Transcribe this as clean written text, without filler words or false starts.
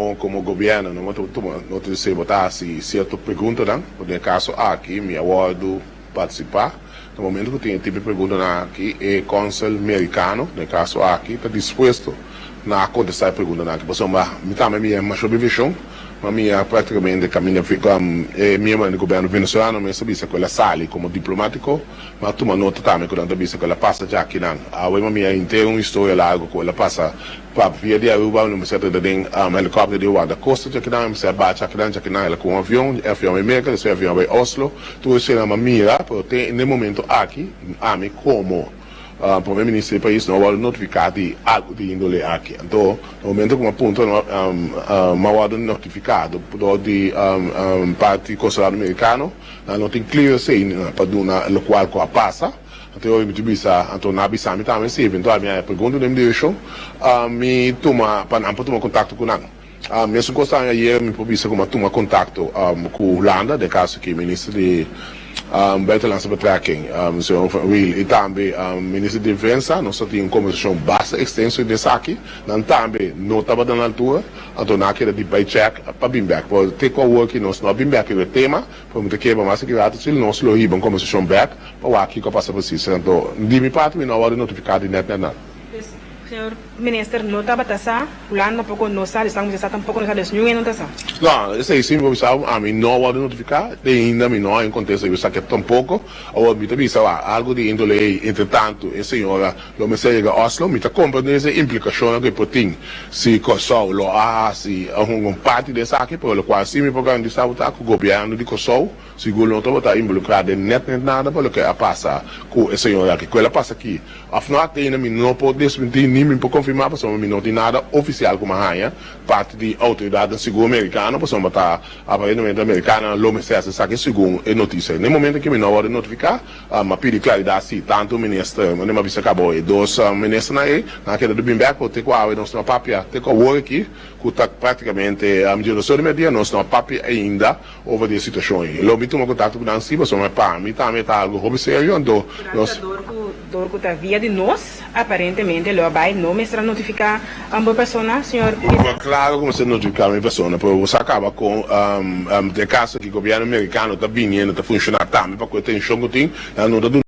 Komo gobièrnu no ta tuma nota di esei, bo ta hasi sierto preguntanan, por den e kaso aki mi a wòrdu partisipá. Na momentu ku tin e tipo di preguntanan aki e kònsel merikano den e kaso aki ta dispuesto na kontestá e preguntanan aki pasobra mi tambe mi a masha vishon, ma mi a praktikamente kaminda e miembronan di gobièrnu venezolano mes a bisa ku el a sali komo diplomátiko, mi a tuma nota tambe ku nan ta bisa ku el a pasa djakinan. Awe mi a henter un historia largu ku el a pasa. Pa via di Aruba mi mester a drenta den helicopter di guardacosta djakinan, mi mester a baha djakinan, djakinan el a cu un avion, e avion a bay Merca, despues e avion a bay Oslo, tur esei nan a mira, pero te n'e momento aki ami como Prome Minister di pais no a wordo notifica di algo di indole aki. Anto na momento cu mi a puntra mi a wordo notifica dor di parti consulado Mericano, nan no tin clearance ainda pa duna locual cu a pasa. Anto e ora mi ta bisa, anto nan a bisa mi tambe si eventual mi haña pregunta den mi direkshon, mi tuma pa nan por tuma kontakto ku nan. Mesun kos tambe ayer mi por bisa ku mi a tuma kontakto ku Hulanda, den kaso aki minister di Buitenlandse Betrekking, señor Van Weel, i tambe minister di Defensa. Nos a tin un kombersashon basta ekstenso den esaki. Nan tambe no tabata na altura, anto nan a keda di bai chèk pa bin bèk. Pero te ku awor ki nos no a bin bèk riba e tema. Pero mi ta kere pa mas aki rato si nos lo hiba un kombersashon bèk pa wak kiko a pasa presis. Anto, di mi parti mi no a wòrdu notifiká di nèt nèt nada. Pues, señor Minister no tabata sa, Hulanda tampoko no sa, Listan mester sa tampoko no sa, dus niun hende no ta sa. No, esei si mi por bisa bo, ami no a wòrdu notifiká, te ainda mi no a haña un kontesta riba esaki tampoko. Awor mi ta bisa wak algu di índole ei, entretantu e señora lo mester yega Oslo, mi ta komprendé esei implikashonnan ku e por tin si Kòrsou lo a hasi un parti di esaki, pero lokual si mi por garantisa bo ta ku gobièrnu di Kòrsou sigur no tabata involukrá den nèt nèt nada pa loke a pasa ku e señora aki. Ku el a pasa aki òf no hasta ainda mi no por desmentí ni mi por konfirmá pasobra mi no tin nada ofisial ku mi a haña parti di outoridatnan sigur merikano pasobra ta aparentemente merikanonan lo mester hasi esaki segun e notisia. Na e momento ku mi no a wòrdu notifiká Mi a pidi claridad si tanto minister, mi a bisa cabo e dos ministernan ey, nan a keda di bin bek, pero te cu awe nos no a papia, te cu awor aki, cu ta practicamente diodoso di merdia, nos no a papia ainda over di e situacion ey. Lo mi tuma contacto cu nan si, pasobra pa mi tambe ta algo hopi serio, anto nos. Dor cu dor cu ta via di nos. Aparentemente lo a bay no mester a notifica bo persona, señor Pisas? Claro cu mester notifica mi persona, pero bo sa caba con e caso aki gobierno Mericano ta biniendo ta funciona tambe pa cu e tension cu tin, nan no ta duna.